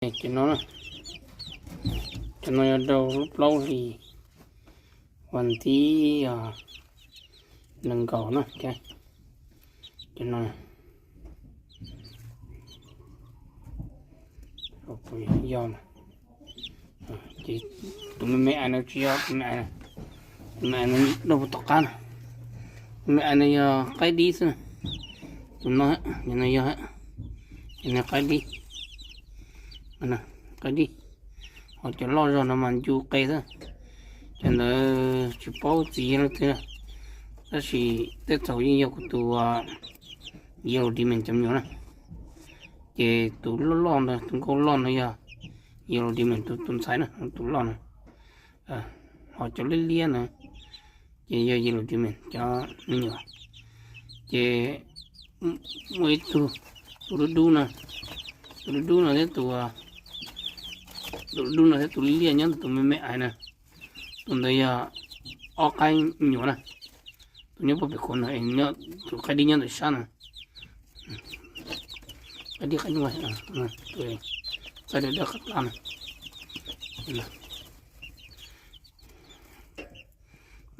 Cov no, cov no yog rau lub plaub hlis vas thib nees nkaum na. Cov no yog, ces tus me me ais no tsis yog tus me ais, tus me ais no rau puag tom qab na. Tus me ais no yog qaib dib xwb. Tus no, no yog, no qaib dib, qaib dib. Ho cov loj zog no mas ncu qe xwb. Cov ntawd tsis paub txiv yog leej twg, tab sis tej txhaum yeej yog kuv tus Yellow Demon cov me nyuam na. Ces tus loj loj ntawd, tus nkauj loj no yog Yellow Demon tus ntxhais na, tus loj no. Ho cov liab liab na ces yog Yellow Demon cov me nyuam. Ces muaj ib tug, tus dub dub no, tus dub dub no thiab tus, tus dub dub no thiab tus liab liab nyob ntawm tus me me ais na. Tus ntawd yog ob qaib me nyuam na. Tus nyob puag pem kuv no, tus qaib dib nyob ntawm sab no. Qaib dib qaib nyuj, tus txaij dawb dawb qab plab no.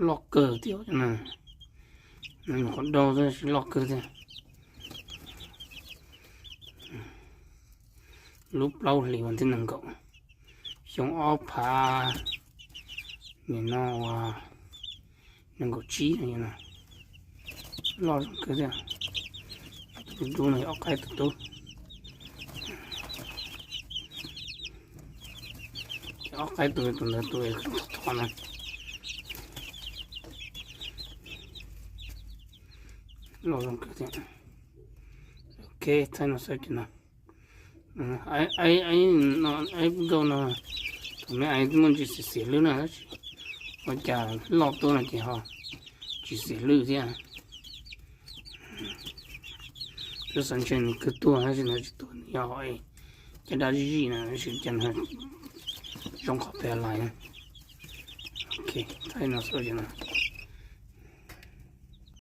Loj kawg thiab, nyuam qhuav daug xwb loj kawg thiab. Lub plaub hlis vas thib nees nkaum, xyoo ob phav, nim no ua nees nkaum tsib no. Loj zoo kawg thiab. Tus dub no ob qaib tus tub. Ces ob qaib tus, tus ntawd tus thov na. Loj zoo kawg thiab. Ok, thaij no xwb ces no. Aib nkauj no, tus me ais muaj ntsis xiam xiam lwj na, tab sis ua cas loj tuaj no ces ho tsis xiam lwj thiab. Twb xav ntshe nws kawg tuag tab sis nws tsis tuag, nws yog caj dab zij zij na, tab sis cas nws zoo qhov pem lais na. Ok, thaij no xwb ces no.